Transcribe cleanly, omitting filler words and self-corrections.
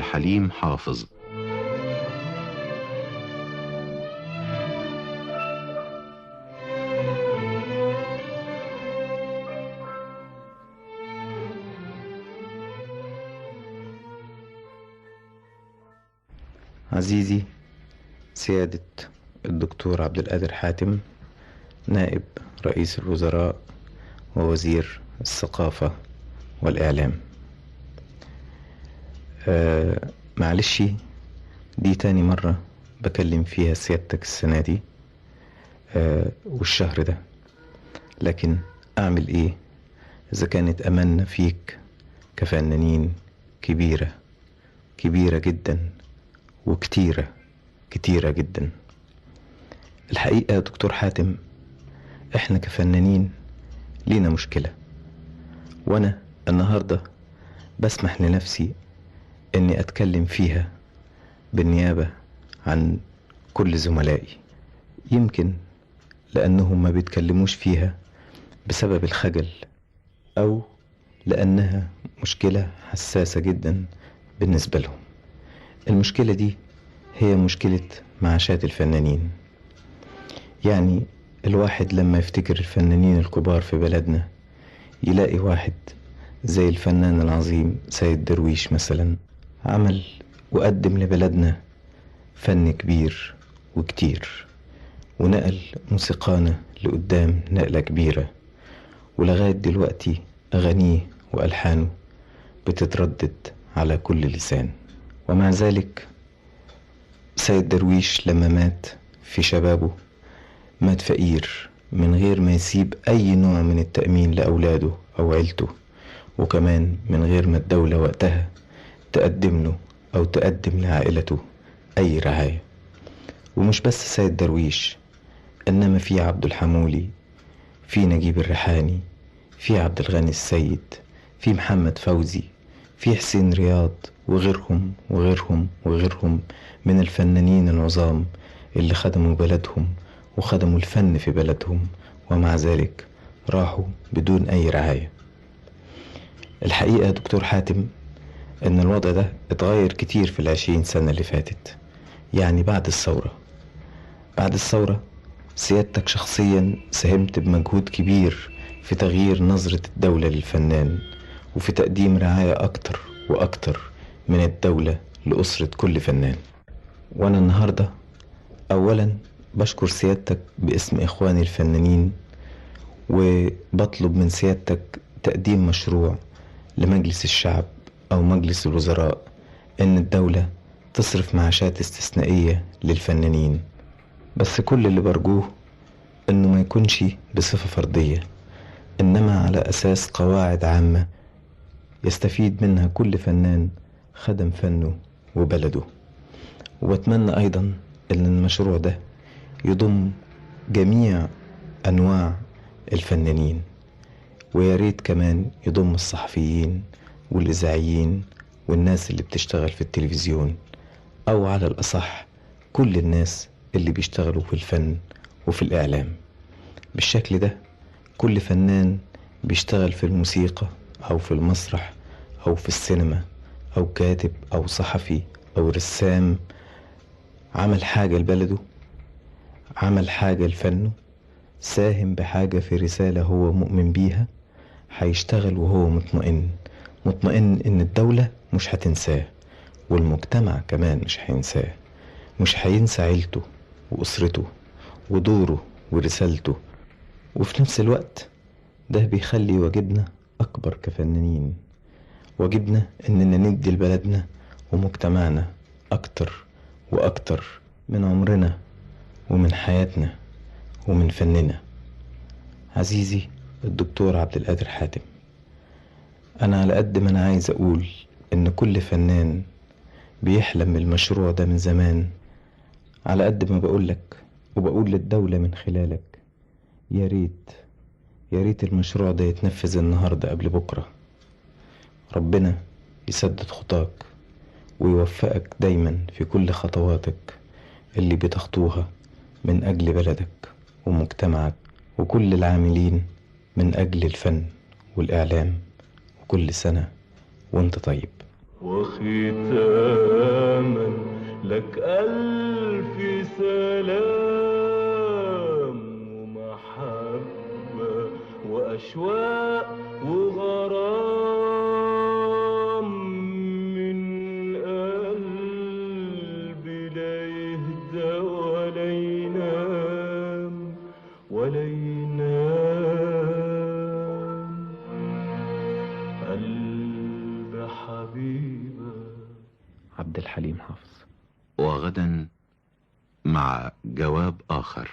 الحليم حافظ. عزيزي سيادة الدكتور عبد القادر حاتم، نائب رئيس الوزراء ووزير الثقافة والإعلام، معلش دي تاني مرة بكلم فيها سيادتك السنة دي والشهر ده، لكن أعمل إيه إذا كانت أملنا فيك كفنانين كبيرة كبيرة جدا وكتيرة كتيرة جدا. الحقيقة يا دكتور حاتم، احنا كفنانين لينا مشكلة، وانا النهاردة بسمح لنفسي اني اتكلم فيها بالنيابة عن كل زملائي، يمكن لانهم ما بيتكلموش فيها بسبب الخجل او لانها مشكلة حساسة جدا بالنسبة لهم. المشكلة دي هي مشكلة معاشات الفنانين. يعني الواحد لما يفتكر الفنانين الكبار في بلدنا يلاقي واحد زي الفنان العظيم سيد درويش مثلا، عمل وقدم لبلدنا فن كبير وكتير، ونقل موسيقانا لقدام نقلة كبيرة، ولغاية دلوقتي أغانيه وألحانه بتتردد على كل لسان. ومع ذلك سيد درويش لما مات في شبابه مات فقير من غير ما يسيب أي نوع من التأمين لأولاده أو عيلته، وكمان من غير ما الدولة وقتها تقدم له أو تقدم لعائلته أي رعاية. ومش بس سيد درويش، إنما في عبد الحمولي، في نجيب الريحاني، في عبد الغني السيد، في محمد فوزي، في حسين رياض، وغيرهم وغيرهم وغيرهم من الفنانين العظام اللي خدموا بلدهم وخدموا الفن في بلدهم، ومع ذلك راحوا بدون أي رعاية. الحقيقة يا دكتور حاتم إن الوضع ده اتغير كتير في 20 سنة اللي فاتت، يعني بعد الثورة. بعد الثورة سيادتك شخصيا ساهمت بمجهود كبير في تغيير نظرة الدولة للفنان، وفي تقديم رعاية أكتر وأكتر من الدولة لأسرة كل فنان. وأنا النهاردة أولا بشكر سيادتك باسم إخواني الفنانين، وبطلب من سيادتك تقديم مشروع لمجلس الشعب أو مجلس الوزراء إن الدولة تصرف معاشات استثنائية للفنانين. بس كل اللي برجوه إنه ما يكونش بصفة فردية، إنما على أساس قواعد عامة يستفيد منها كل فنان خدم فنه وبلده. وبتمنى أيضا إن المشروع ده يضم جميع أنواع الفنانين، ويا ريت كمان يضم الصحفيين والإذاعيين والناس اللي بتشتغل في التلفزيون، أو على الأصح كل الناس اللي بيشتغلوا في الفن وفي الإعلام. بالشكل ده كل فنان بيشتغل في الموسيقى أو في المسرح أو في السينما أو كاتب أو صحفي أو رسام، عمل حاجة لبلده، عمل حاجة لفنه، ساهم بحاجة في رسالة هو مؤمن بيها، هيشتغل وهو مطمئن، مطمئن إن الدولة مش هتنساه، والمجتمع كمان مش هينساه، مش هينسى عيلته وأسرته ودوره ورسالته. وفي نفس الوقت ده بيخلي واجبنا أكبر كفنانين، واجبنا إننا ندي لبلدنا ومجتمعنا أكتر وأكتر من عمرنا ومن حياتنا ومن فننا. عزيزي الدكتور عبد القادر حاتم، أنا على قد ما أنا عايز أقول إن كل فنان بيحلم بالمشروع ده من زمان، على قد ما بقولك وبقول للدولة من خلالك، يا ريت يا ريت المشروع ده يتنفذ النهاردة قبل بكرة. ربنا يسدد خطاك ويوفقك دايما في كل خطواتك اللي بتخطوها من أجل بلدك ومجتمعك وكل العاملين من أجل الفن والإعلام. وكل سنة وانت طيب. وختاما لك ألف سلام ومحبة وأشواق وغرام من قلبي لا يهدى ولا ينام ولا ينام. قلب حبيبة. عبد الحليم حافظ. وغدا مع جواب آخر.